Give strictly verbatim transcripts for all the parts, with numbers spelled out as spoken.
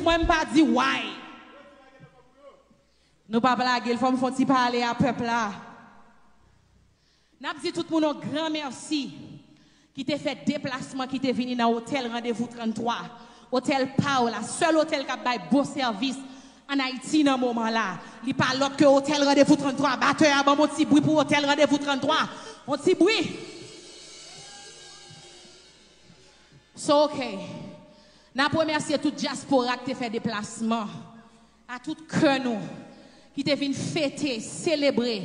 Mwen, m pa di why. Nou pa plage l, fò m fè yon ti pale a pèp la. N ap di tout moun yon gran mèsi ki te fè deplasman, ki te vini nan otèl Randevou trannntwa, otèl pa w la, sèl otèl k ap bay bon sèvis ann Ayiti nan moman la. Li pa lòt ke otèl Randevou trannntwa. Batè a, ban m yon ti bri pou otèl Randevou trannntwa. Yon ti bri. So, ok. N ap remèsye tout dyaspora ki te fè deplasman, a tout kè nou ki te vin fete, selebre,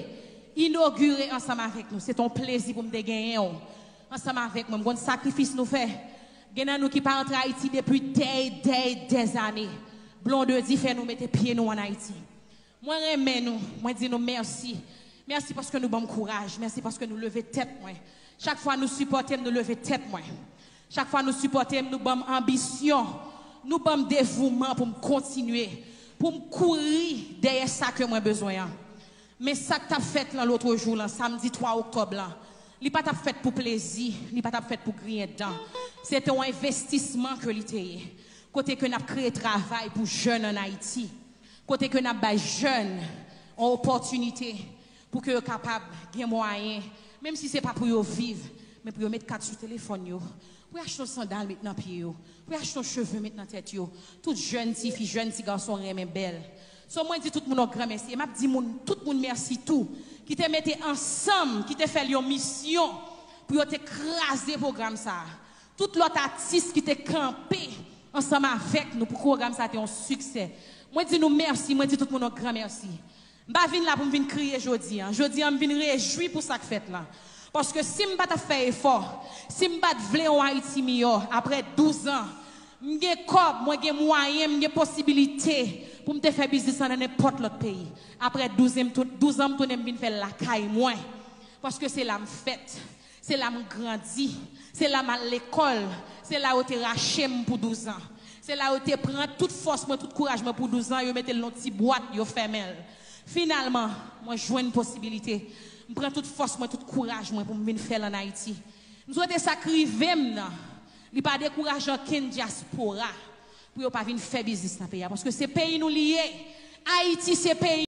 inogire ansanm avèk nou. Se te yon plezi pou m te genyen w ansanm avèk mwen. M konn sakrifis nou fè. Gen nan nou ki pa antre Ayiti depi dè, dè, dèzane. Blondedy fè nou mete pye nou ann Ayiti. Mwen renmen nou, mwen di nou mèsi. Mèsi paske nou ban m kouraj, mèsi paske nou leve tèt mwen. Chak fwa nou sipòte m, nou leve tèt mwen. Chak fwa nou sipòte m, nou ban m anbisyon, nou ban m devouman pou m kontinye, pou m kouri dèyè sa ke mwen bezwen an. Men sa k t ap fèt lan lòt jou lan, samdi twa oktòb lan, li pa t ap fèt pou plezi, li pa t ap fèt pou griyen dan. Se te yon envestisman ke li te ye. Kote ke n ap kreye travay pou jèn ann Ayiti. Kote ke n ap bay jèn yon opòtinite pou ke yo kapab gen mwayen, menm si se pa pou yo viv, men pou yo met kat sou telefòn yo, pou yo achte yon sandal met nan pye yo, pou yo achte yon cheve met nan tèt yo. Tout jèn tifi, jèn ti gason renmen bèl. So, mwen di tout moun yon gran mèsi. E m ap di moun, tout moun mèsi tou, ki te mete ansanm, ki te fè l yon misyon pou yo te kraze pwogram sa a. Tout lòt atis ki te kanpe ansanm avèk nou pou pwogram sa a te yon siksè. Mwen di nou mèsi, mwen di tout moun yon gran mèsi. M pa vin la pou m vin kriye jodi a. Jodi a, m vin rejwi pou sa k fèt la. Paske si m pa t ap fè efò, si m pa t vle yon Ayiti miyò, apre douz an, m gen kòb, mwen gen mwayen, m gen posibilite pou m te fè biznis lan nan nenpòt lòt peyi. Apre douz an, m tou-, douz an, m tounen m vin fè l lakay mwen. Paske se la m fèt. Se la m grandi. Se la m al lekòl. Se la yo te rache m pou douz an. Se la yo te pran tout fòs mwen, tout kouraj mwen pou douz an, yo mete l nan ti bwat, yo fèmen l. Finalman, mwen jwenn posibilite. M pran tout fòs mwen, tout kouraj mwen pou m vin fè l ann Ayiti. M swete sa k rive m nan, li pa dekouraje ankenn dyaspora pou yo pa vin fè biznis nan peyi a. Paske se peyi nou li ye. Ayiti se peyi